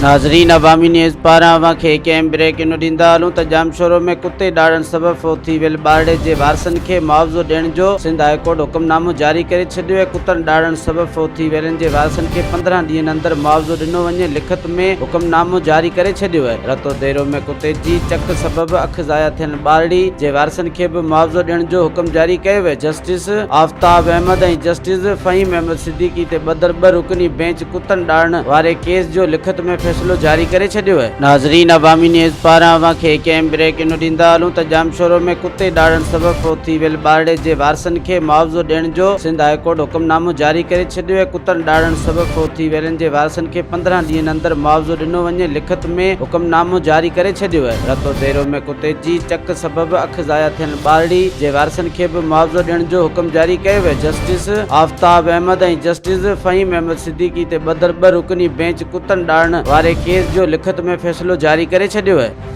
ناظرين عوامي نيوز پاران اوهان کي هڪ اهم بريڪنگ ڏيندا هلون ته ڄامشورو ۾ ڪتي ڏاڙهڻ سبب فوت ٿي ويل ٻارڙي جي وارثن کي معاوضو ڏيڻ جو سنڌ هاء ڪورٽ حڪم نامو جاري ڪري ڇڏيو ۽ ڪتن ڏاڙهڻ سبب فوت ٿي ويلن جي وارثن کي 15 ڏينهن اندر معاوضو ڏنو وڃي لکت ۾ حڪم نامو جاري ڪري ڇڏيو آهي رتو ديرو ۾ ڪتي جي چڪ سبب اک ضايع ٿيل ٻارڙي جي وارثن کي به معاوضو ڏيڻ جو حڪم جاري ڪيو ويو جسٽس آفتاب احمد ۽ جسٽس فهيم احمد صديقي تي ٻڌل ٻه رڪني بينچ ڪتن ڏاڙهڻ واري ڪيس جو لکت ۾ فيصلو جاري ڪري ڇڏيو آهي. ناظرين عوامي نيوز پاران اوهان کي هڪ اهم بريڪنگ ڏيندا هلون ته ڄامشورو ۾ ڪتي ڏاڙهڻ سبب فوت ٿي ويل ٻارڙي جي وارثن کي معاوضو ڏيڻ جو سنڌ هاء ڪورٽ حڪم نامو جاري ڪري ڇڏيو آهي ڪتن ڏاڙهڻ سبب فوت ٿي ويلن جي وارثن کي 15 ڏينهن اندر معاوضو ڏنو وڃي لکت ۾ حڪم نامو جاري ڪري ڇڏيو آهي رتو ديرو ۾ ڪتي جي چڪ سبب اک ضايع ٿيل ٻارڙي جي وارثن کي به معاوضو ڏيڻ جو حڪم جاري ڪيو ويو جسٽس آفتاب احمد ۽ جسٽس فهيم احمد صديقي تي ٻڌل ٻه رڪني بينچ ڪتن ڏاڙهڻ واري ڪيس جو لکت ۾ فيصلو جاري ڪري ڇڏيو.